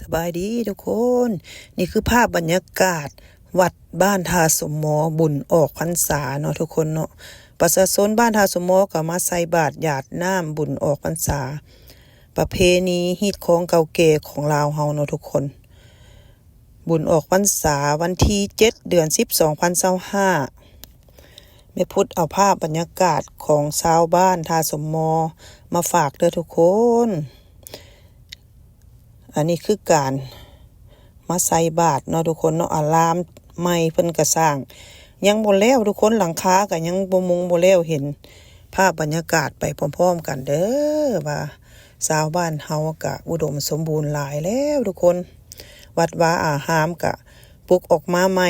ສະບາຍດີທຸກຄົນ, ນີ້ຄືພາບບັນຍາກາດວັດບ້ານທ່າສົມມໍ ບຸນອອກພັນສາເນາະທຸກຄົນເນາະ. ປະຊາຊົນບ້ານທ່າສົມມໍກໍມາໃສ່ບາດຢາດນ້ຳບຸນອອກພັນສາ, ປະເພນີຮີດຄອງເກົ່າແກ່ຂອງລາວເຮົາເນາະທຸກຄົນ. ບຸນອອກພັນສາວັນທີເຈັດ ເດືອນສິບ ສອງພັນຊາວຫ້າ. ແມ່ພຸດເອົາພາບບັນຍາກາດຂອງຊາວບ້ານທ່າສົມມໍມາຝາກເດີທຸກຄົນ. ອັນນີ້ຄືການມາໃສ່ບາດເນາະທຸກຄົນເນາະ, ອາລາມໃໝ່ເພິ່ນກະສ້າງ ຍັງບໍ່ແລ້ວທຸກຄົນ, ຫຼັງຄາກະຍັງບໍ່ມຸງບໍ່ແລ້ວ. ເຫັນພາບບັນຍາກາດໄປພ້ອມໆກັນເດີ ວ່າຊາວບ້ານເຮົາກະອຸດົມສົມບູນຫຼາຍແລ້ວທຸກຄົນ. ວັດວາອາຮາມກະປຸກອອກມາໃໝ່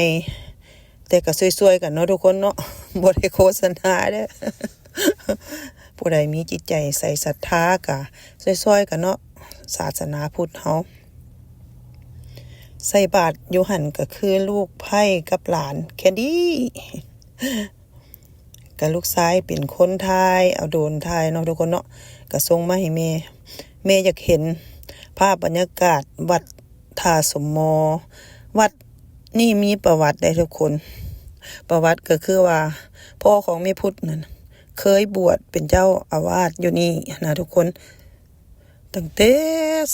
ແຕ່ກໍຊ່ວຍໆກັນເນາະທຸກຄົນເນາະ, ບໍ່ໄດ້ໂຄສະນາເດີ້. ຜູ້ໃດມີຈິດໃຈໃສ່ສັດທາກໍຊ່ວຍໆກັນເນາະ, ສາສະໜາພຸດເຮົາ. ໃສ່ບາດຢູ່ຫັ້ນກໍຄືລູກໃພ້ກັບຫຼານແຄນດີ້, ກໍລູກຊາຍເປັນຄົນຖ່າຍ ເອົາໂດຣນຖ່າຍເນາະທຸກຄົນເນາະ, ກໍສົ່ງມາໃຫ້ແມ່. ແມ່ຢາກເຫັນພາບບັນຍາກາດວັດ ທ່າສົມມໍ. ວັດນີ້ມີປະຫວັດໄດ໋ທຸກຄົນ, ປະຫວັດກໍຄືວ່າພໍ່ຂອງແມ່ພຸດນັ້ນເຄີຍບວດເປັນເຈົ້າອາວາດຢູ່ນີ້ນະທຸກຄົນ, ຕັ້ງແຕ່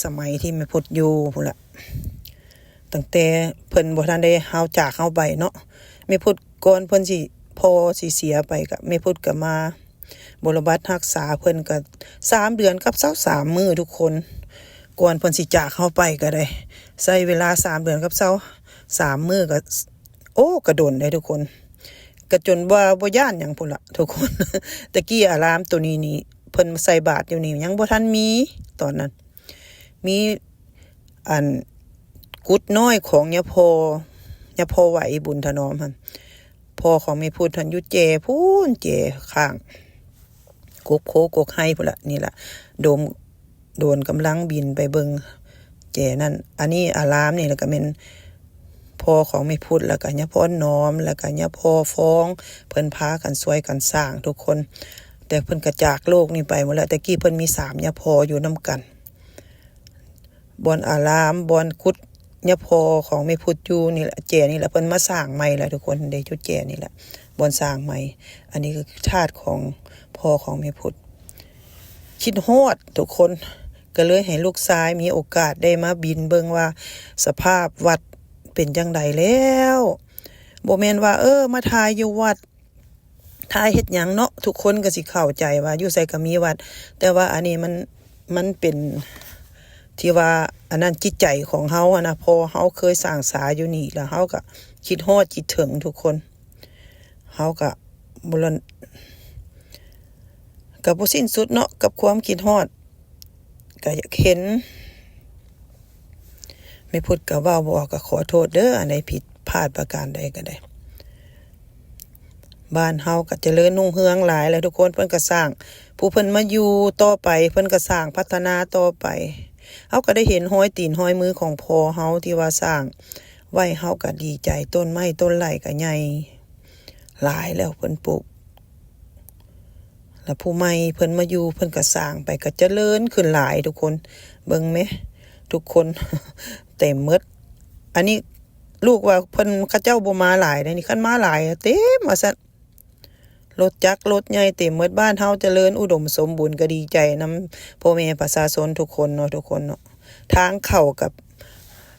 ສະໄໝທີ່ແມ່ພຸດຢູ່ພຸ້ນລະ, ຕັ້ງແຕ່ເພິ່ນບໍ່ທັນໄດ້ເຮົາ ຈາກເຮົາໄປເນາະ. ແມ່ພຸດ ກ່ອນເພິ່ນຊິ ພໍ່ຊິເສຍໄປ ກະແມ່ພຸດກະມາ ບົວລະບັດຮັກສາເພິ່ນກະສາມເດືອນກັບຊາວສາມມື້ທຸກຄົນ, ກ່ອນເພິ່ນຊິຈາກເຮົາໄປກະໄດ້ ໃຊ້ເວລາສາມເດືອນກັບຊາວສາມມື້ກະ ໂອ້ ກະດົນເດ້ທຸກຄົນ, ກະຈົນວ່າບໍ່ຢ້ານຫຍັງພຸ້ນລະທຸກຄົນ. ແຕ່ກີ້ອາລາມໂຕນີ້ນີ້ ເພິ່ນມາໃສ່ບາດຢູ່ນີ້ ຍັງບໍ່ທັນມີຕອນນັ້ນ, ມີ ອັນ ກຸດນ້ອຍຂອງຍາພໍ່ ຍາພໍ່ໄຫວ ບຸນຖະໜອມຫັ້ນ, ພໍ່ຂອງແມ່ພຸດຫັ້ນຢູ່ແຈພຸ້ນ ແຈຂ້າງ ກົກໂຄກົກໄຮ່ພຸ້ນລະ. ນີ້ລະ ໂດມ ໂດຣນກຳລັງບິນໄປເບິ່ງແຈນັ້ນ. ອັນນີ້ອາລາມນີ້ລະກະແມ່ນພໍ່ຂອງແມ່ພຸດ ລະກະຍາພໍ່ໜອມ ລະກະຍາພໍ່ຟອງ, ເພິ່ນພາກັນຊ່ວຍກັນສ້າງທຸກຄົນ, ແຕ່ເພິ່ນກະຈາກໂລກນີ້ໄປໝົດລະ. ແຕ່ກີ້ເພິ່ນມີສາມຍາພໍ່ຢູ່ນຳກັນ. ບ່ອນອາລາມ ບ່ອນກຸດຍາພໍ່ຂອງແມ່ພຸດຢູ່ນີ້ລະ ແຈນີ້ລະ ເພິ່ນມາສ້າງໃໝ່ລະທຸກຄົນເດ້, ຈຸດແຈນີ້ລະ ບ່ອນສ້າງໃໝ່. ອັນນີ້ຄືທາດຂອງພໍ່ຂອງແມ່ພຸດ. ຄິດຮອດທຸກຄົນ, ກໍເລີຍໃຫ້ລູກຊາຍມີໂອກາດໄດ້ມາບິນເບິ່ງວ່າສະພາບວັດເປັນຈັ່ງໃດແລ້ວ. ບໍ່ແມ່ນວ່າ ເອີ ມາຖ່າຍຢູ່ວັດ ຖ້າເຮັດຫຍັງເນາະ ທຸກຄົນກໍຊິເຂົ້າໃຈວ່າຢູ່ໃສກໍມີວັດ, ແຕ່ວ່າອັນນີ້ມັນ ມັນເປັນທີ່ວ່າ ອັນນັ້ນຈິດໃຈຂອງເຮົາຫັ້ນນະ, ເພາະເຮົາເຄີຍສ້າງສາຢູ່ນີ້ ແລ້ວເຮົາກໍຄິດຮອດຄິດເຖິງທຸກຄົນ, ເຮົາກໍບໍ່ລະ ກໍບໍ່ສິ້ນສຸດເນາະກັບຄວາມຄິດຮອດ. ກະຢາກເຫັນ ແມ່ພຸດກະເວົ້າບໍ່ອອກ ກະຂໍໂທດເດີ ອັນໃດຜິດພາດປະການໃດກະໄດ້. ບ້ານເຮົາກະຈະເລີນຮຸ່ງເຮືອງຫຼາຍແລ້ວທຸກຄົນ, ເພິ່ນກະສ້າງ ຜູ້ເພິ່ນມາຢູ່ຕໍ່ໄປ ເພິ່ນກະສ້າງພັດທະນາຕໍ່ໄປ. ເຮົາກະໄດ້ເຫັນຮອຍຕີນຮອຍມືຂອງພໍ່ເຮົາທີ່ວ່າສ້າງໄວ້, ເຮົາກະດີໃຈ. ຕົ້ນໄມ້ຕົ້ນໄຫຼກະໃຫຍ່ ຫຼາຍແລ້ວເພິ່ນປູກ, ແລ້ວຜູ້ໃໝ່ເພິ່ນມາຢູ່ ເພິ່ນກໍສ້າງໄປ ກໍຈະເລີນຂຶ້ນຫຼາຍທຸກຄົນ. ເບິ່ງແມ ທຸກຄົນ ເຕັມໝົດ. ອັນນີ້ລູກວ່າເພິ່ນ ເຂົາເຈົ້າບໍ່ມາຫຼາຍໃດ໋ນີ້, ຄັນມາຫຼາຍເຕັມວ່າຊັ້ນ, ລົດຈັກລົດໃຫຍ່ເຕັມໝົດ. ບ້ານເຮົາຈະເລີນອຸດົມສົມບູນ ກໍດີໃຈນຳພໍ່ແມ່ປະຊາຊົນທຸກຄົນເນາະ ທຸກຄົນເນາະ. ທາງເຂົ້າກັບ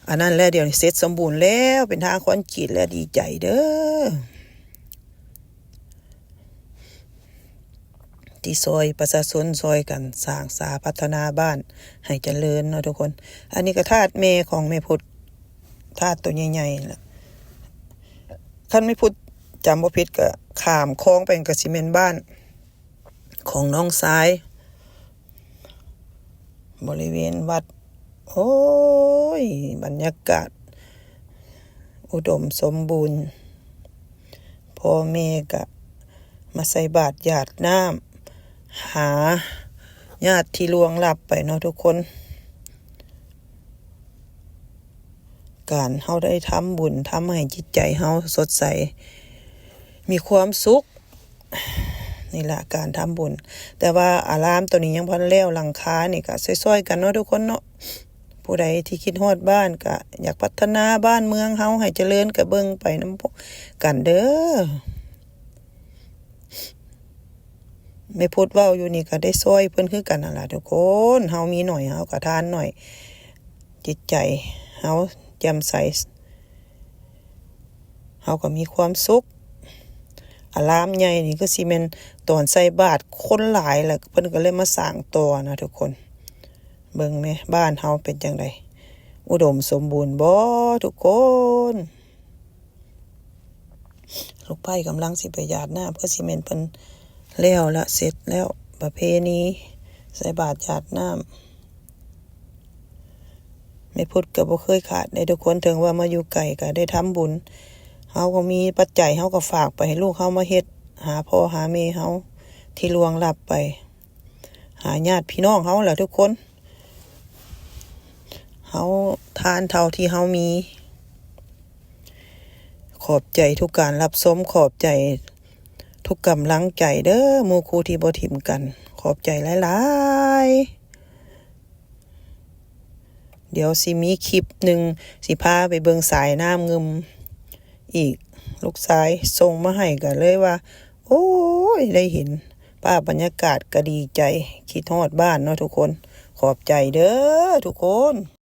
ອັນນັ້ນແລ້ວ, ດຽວນີ້ເສັດສົມບູນແລ້ວ ເປັນທາງຄອນກຣີດແລ້ວ, ດີໃຈເດີ ທີ່ຊ່ອຍປະຊາຊົນ ຊ່ອຍກັນສ້າງສາພັດທະນາບ້ານໃຫ້ຈະເລີນເນາະທຸກຄົນ. ອັນນີ້ກໍທາດແມ່ຂອງແມ່ພຸດ, ທາດໂຕໃຫຍ່ໆລະ. ຄັນແມ່ພຸດຈຳບໍ່ຜິດ ກໍຂ້າມຄອງໄປ ກໍຊິແມ່ນບ້ານ ຂອງນ້ອງຊາຍ ບໍລິເວນວັດ. ໂອ້ຍ ບັນຍາກາດອຸດົມສົມບູນ, ພໍ່ແມ່ກະມາໃສ່ບາດຢາດນ້ຳ ຫາຍາດທີ່ລ່ວງລັບໄປເນາະທຸກຄົນ. ການເຮົາໄດ້ທຳບຸນ ທຳໃຫ້ຈິດໃຈເຮົາສົດໃສ ມີຄວາມສຸກ, ນີ້ລະການທຳບຸນ. ແຕ່ວ່າອາລາມໂຕນີ້ຍັງບໍ່ທັນແລ້ວ, ຫຼັງຄານີ້ກະຊ່ອຍໆກັນເນາະທຸກຄົນເນາະ, ຜູ້ໃດທີ່ຄິດຮອດບ້ານ ກະຢາກພັດທະນາບ້ານເມືອງເຮົາໃຫ້ຈະເລີນ ກະເບິ່ງໄປນຳກັນເດີ້. ແມ່ພຸດເວົ້າຢູ່ນີ້ ກະໄດ້ຊ່ອຍເພິ່ນຄືກັນຫັ້ນລະທຸກຄົນ. ເຮົາມີໜ້ອຍ ເຮົາກະທານໜ້ອຍ, ຈິດໃຈເຮົາແຈ່ມໃສ, ເຮົາກະມີຄວາມສຸກ. ອາລາມໃຫຍ່ນີ້ຄືຊິແມ່ນຕອນໃສ່ບາດຄົນຫຼາຍ ລະເພິ່ນກະເລີຍມາສ້າງຕໍ່ນະທຸກຄົນ. ເບິ່ງແມ້ ບ້ານເຮົາເປັນຈັ່ງໃດ, ອຸດົມສົມບູນບໍ່ທຸກຄົນ? ລູກໃພ້ກຳລັງຊິໄປຢາດນ້ຳ ຄືຊິແມ່ນເພິ່ນແລ້ວລະ ເສັດແລ້ວ ປະເພນີໃສ່ບາດຢາດນ້ຳ. ແມ່ພຸດກະບໍ່ເຄີຍຂາດເດ້ທຸກຄົນ, ເຖິງວ່າມາຢູ່ໄກກະໄດ້ທຳບຸນ. ເຮົາກະມີປັດໄຈ ເຮົາກະຝາກໄປໃຫ້ລູກເຮົາມາເຮັດ, ຫາພໍ່ຫາແມ່ເຮົາທີ່ລ່ວງລັບໄປ, ຫາຍາດພີ່ນ້ອງເຮົາລະທຸກຄົນ. ເຮົາທານເທົ່າທີ່ເຮົາມີ. ຂອບໃຈທຸກການຮັບຊົມ, ຂອບໃຈທຸກກຳລັງໃຈເດີ້ ໝູ່ຄູ່ທີ່ບໍ່ຖິ້ມກັນ. ຂອບໃຈຫຼາຍໆ. ດຽວຊິມີຄລິບໜຶ່ງ ຊິພາໄປເບິ່ງສາຍນ້ຳງື່ມອີກ. ລູກຊາຍສົ່ງມາໃຫ້ ກະເລີຍວ່າ ໂອ້ຍ ໄດ້ເຫັນພາບບັນຍາກາດກະດີໃຈ, ຄິດຮອດບ້ານເນາະທຸກຄົນ. ຂອບໃຈເດີ້ທຸກຄົນ.